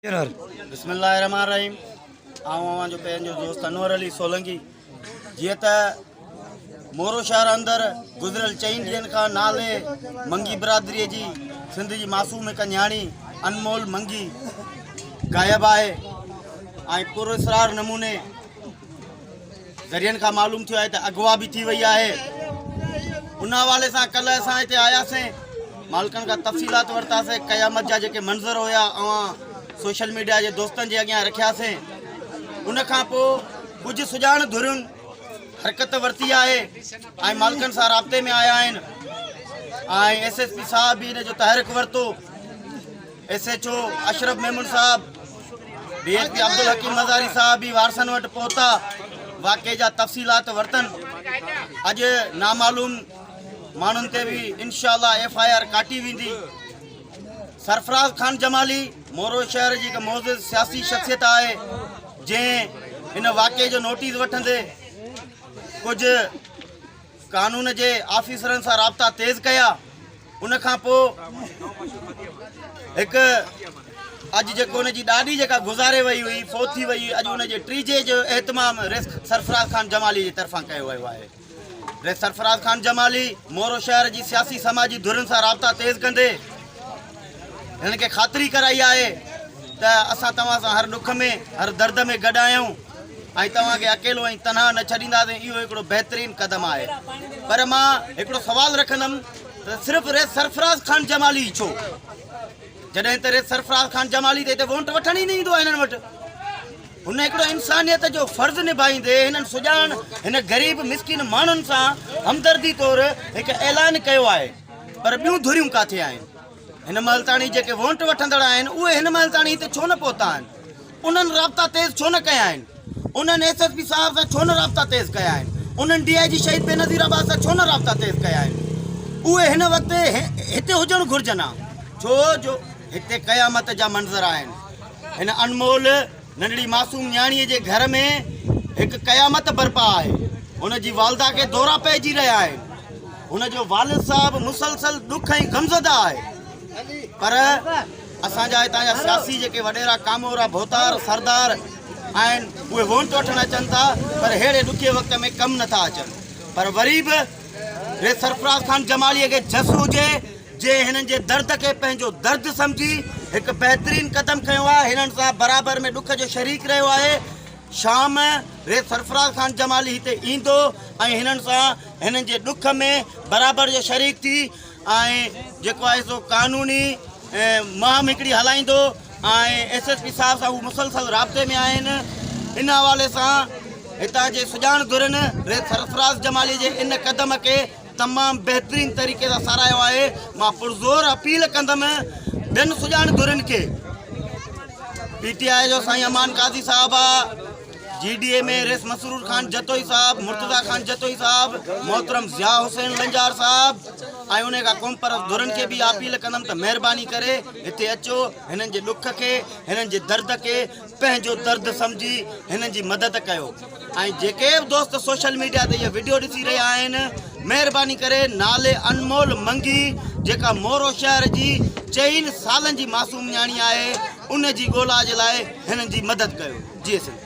بسم الله الرحمن الرحيم آئون اوهان جو پنهنجو دوست انور علي سولنگي جيئن ته مورو شهر اندر گذريل چئن ڏينهن کان نالي منگي برادري جي سنڌ جي معصوم هڪ نياڻي انمول منگي غائب آهي ۽ پر اسرار نموني ذريعن کان معلوم ٿيو آهي ته اغوا به ٿي وئي آهي ان حوالي سان ڪلهه اسان هتي آياسين مالڪن کان تفصيلات ورتاسين قيامت جا جيڪي منظر هيا اوهان سوشل ميڊيا جي دوستن جي اڳيان رکياسين ان کان پوء ڪجهه سڄاڻ ڌرين حرڪت ورتي آهي ۽ مالڪن سان رابطي ۾ آيا آهن ۽ ايس ايس پي صاحب به ان جو تحرڪ ورتو S H O Ashraf Memon صاحب، D S P Abdul Hakeem Mazari صاحب به وارثن وٽ پهتا، واقعي جا تفصيلات ورتن، اڄ نامعلوم ماڻهن تي به انشاء الله ايف I R ڪاٽي ويندي. سرفراز خان جمالي مورو شهر جي هڪ معزز سياسي شخصيت آهي، جنهن ان واقعي جو نوٽيس وٺندي ڪجهه قانون جي آفيسرن سان رابطا تيز ڪيا. ان کان پوء هڪ اڄ جيڪو ان جي ڏاڏي جيڪا گذاري وئي هئي فوت ٿي وئي هئي اڄ ان جي ٽيجي جو اهتمام ريس سرفراز خان جمالي جي طرفان ڪيو ويو آهي ريس سرفراز خان جمالي مورو شهر جي سياسي سماجي ڌرين سان رابطا تيز ڪندي هنن کي خاطري ڪرائي آهي ته اسان توهان سان هر ڏک ۾ هر درد ۾ گڏ آهيون ۽ توهان کي اڪيلو ۽ تنها نه ڇڏينداسين اهو هڪڙو بهترين قدم آهي پر مان هڪڙو سوال رکندم ته صرف ريس سرفراز خان جمالي ئي ڇو جڏهن ته ريس سرفراز خان جمالي ته هتي وونٽ وٺڻ ئي نه ايندو آهي هنن وٽ هن هڪڙو انسانيت جو فرض نڀائيندي هنن سڄاڻ هن غريب مسڪين ماڻهن سان همدردي طور هڪ اعلان ڪيو آهي پر ٻيون ڌريون ڪاٿي آهن هن مهل تاڻي جيڪي وونٽ وٺندڙ آهن اهي هن مهل تاڻي هتي ڇو نه پهتا آهن انهن رابطا تيز ڇو نه ڪيا آهن؟ انهن ايس ايس پي صاحب سان ڇو نه رابطا تيز ڪيا آهن؟ انهن ڊي I جي شهيد بينظير آباد سان ڇو نه رابطا تيز ڪيا آهن؟ اهي هن وقت هتي هجڻ گهرجن ها، ڇو جو هتي قيامت جا منظر آهن. هن انمول ننڍڙي معصوم نياڻيء جي گهر ۾ هڪ قيامت برپا آهي. هن جي والده کي دورا پئجي رهيا آهن. هن جو والد صاحب مسلسل ڏک ۽ غمزده آهي. پر اسان جا هتان جا سياسي جيڪي وڏيرا ڪامورا ڀوتار سردار آهن اهي وونٽ وٺڻ اچن ٿا پر ههڙي ڏکي وقت ۾ ڪم نٿا اچن پر وري به ري سرفراز خان جمالي کي جس هجي جنهن هنن جي درد کي پنهنجو درد سمجهي هڪ بهترين قدم کنيو آهي هنن سان برابر ۾ ڏک جو شريڪ رهيو آهي شام ري سرفراز خان جمالي هتي ايندو ۽ هنن سان هنن جي ڏک ۾ برابر جو شريڪ ٿي ۽ جيڪو آهي سو قانوني مهم هڪڙي هلائيندو ۽ ايس ايس پي صاحب سان هو مسلسل رابطي ۾ آهن ان حوالي سان هتان جي سڄاڻ ڌرين ريت سرفراز جمالي جي ان قدم کي تمام بهترين طريقي سان ساراهيو آهي مان پرزور اپيل ڪندم ٻين سڄاڻ ڌرين کي پي ٽي آء جو سائين امان قاضي صاحب آ جي ڊي اي ۾ ريس مسرور خان جتوئي صاحب، مرتضيٰ خان جتوئي صاحب، محترم ضياء حسين لنجار صاحب ۽ انهي کان قومپرست ڌرين کي به اپيل ڪندم ته مهرباني ڪري هتي اچو هنن جي ڏک کي هنن جي درد کي پنهنجو درد سمجهي هنن جي مدد ڪيو ۽ جيڪي به دوست سوشل ميڊيا تي اهي وڊيو ڏسي رهيا آهن مهرباني ڪري نالي انمول منگي جيڪا مورو شهر جي چئن سالن جي معصوم نياڻي آهي ان جي ڳولا جي لاء هنن جي مدد ڪيو. جي سنڌ.